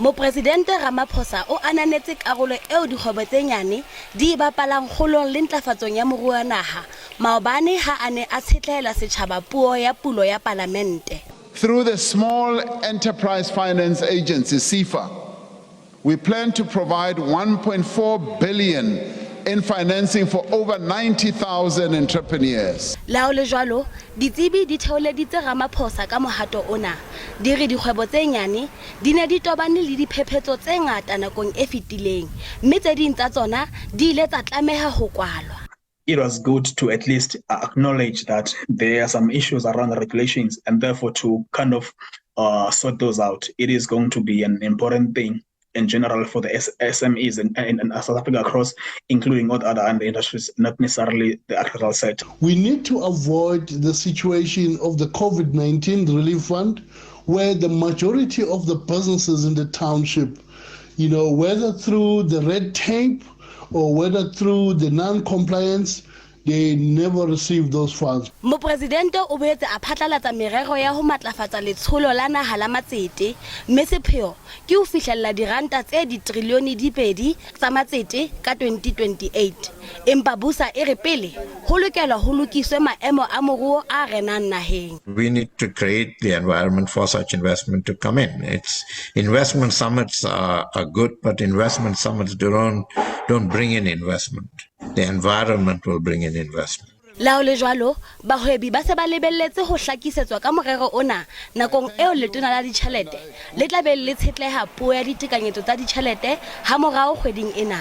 Mopresidente Ramaphosa o ananetse karolo eo dikgwebo tse nyane di e bapalang kgolong le ntlafatsong ya moruo wa naha maobane ha a ne a tshetlehela setjhaba puo ya pulo ya Palamente. Through the Small Enterprise Finance Agency, SEFA, we plan to provide 1.4 billion in financing for over 90,000 entrepreneurs. Le ha ho le jwalo, ditsebi di theoleditse Ramaphosa ka mohato ona, di re dikgwebo tse nyane di ne di tobane le diphephetso tse ngata nakong e fetileng mme tse ding tsa tsona di ile tsa tlameha ho kwalwa. It was good to at least acknowledge that there are some issues around the regulations and therefore to kind of sort those out. It is going to be an important thing in general for the SMEs in South Africa across, including all the other industries, not necessarily the agricultural sector. We need to avoid the situation of the COVID-19 relief fund, where the majority of the businesses in the township, whether through the red tape or whether through the non-compliance, they never receive those funds. Mopresidente o boetse a phatlalatsa merero ya ho matlafatsa letsholo la naha la matsete, mme sepheo ke ho fihlella diranta tse ditrilione di pedi tsa matsete ka 2028. Empa BUSA e re pele ho lokelwa ho lokiswe maemo a moruo a renang naheng. We need to create the environment for such investment to come in. It's investment summits are good, but investment summits don't bring in investment. The environment will bring in investment. Le ha ho le jwalo, bahwebi ba se ba lebelletse ho hlakisetswa ka morero ona nakong eo Letona la Ditjhelete le tla beng le tshetleha puo ya ditekanyetso tsa ditjhelete hamorao kgweding ena.